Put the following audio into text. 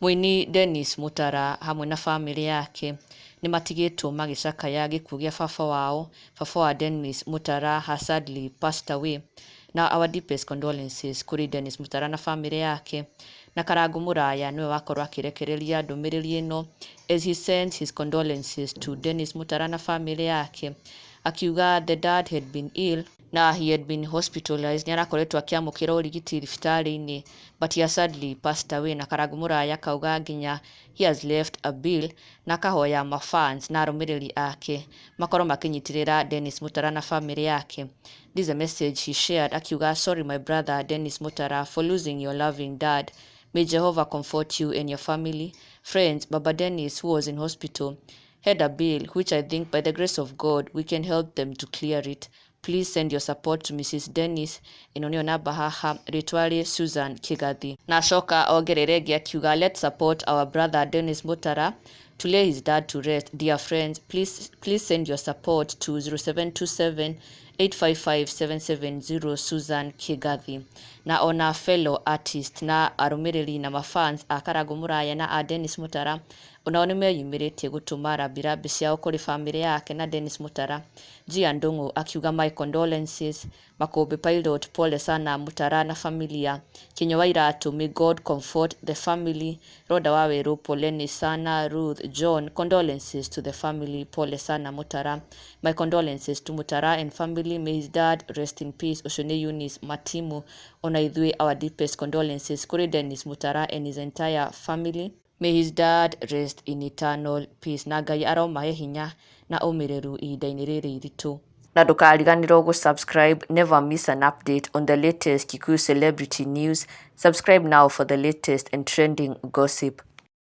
Mũini Dennis Mutara hamwe na bamĩrĩ yake nĩ matigĩtwo magĩcakaya gĩkuũ gĩa baba wao. Baba wa Dennis Mutara has sadly passed away. Na our deepest condolences kũrĩ Dennis Mutara na bamĩrĩ yake. Na Karangũ Mũraya nĩwe wakorwo akĩrekereria ndũmĩrĩri ĩno as he sends his condolences to Dennis Mutara na bamĩrĩ yake, akiuga the dad had been ill na he had been hospitalized, nĩ arakoretwo akĩamũkĩra ũrigiti thibitarĩ-inĩ, but he has sadly passed away. Na Karangũ Mũraya akauga nginya he has left a bill na akahoya mafans na arũmĩrĩri ake makorwo makĩnyitĩrĩra Dennis Mutara na bamĩrĩ yake. This is a message he shared, akiuga, "Sorry, my brother Dennis Mutara, for losing your loving dad. May Jehovah comfort you and your family. Friends, Baba Dennis, who was in hospital, had a bill which I think by the grace of God we can help them to clear it. Please send your support to Mrs. Dennis." Ĩno nĩyo namba haha, rĩtwa rĩ Susan Kigathi. Na acoka ongerere ĩngĩ akiuga, "Let's support our brother Dennis Mutara to lay his dad to rest. Dear friends, please, please send your support to 0727 855 770, Susan Kigathi." Na ona fellow artist na arũmĩrĩri na mafans a Karangũ Mũraya na a Dennis Mutara onao nĩ meyumĩrĩtie gũtũma rambirambi ciao kũrĩ bamĩrĩ yake na Dennis Mutara. Gia Ndung'u akiuga, "My condolences." Makũmbĩ Pilot, "Pole sana Mutara na familia." Kinyua wa Iratu, "May God comfort the family." Roda wa Weru, "Poleni sana." Ruth John, "Condolences to the family. Pole sana Mutara." "My condolences to Mutara and family. May his dad rest in peace." Ũcio nĩ Eunice Matimu. Ona ithuĩ our deepest condolences kũrĩ Dennis Mutara and his entire family. May his dad rest in eternal peace. Na Ngai aromahe hinya na ũmĩrĩru ihinda-inĩ rĩrĩ iritũ. Na ndũkariganĩrwo gũ-subscribe. Never miss an update on the latest Kikuyu celebrity news. Subscribe now for the latest and trending gossip.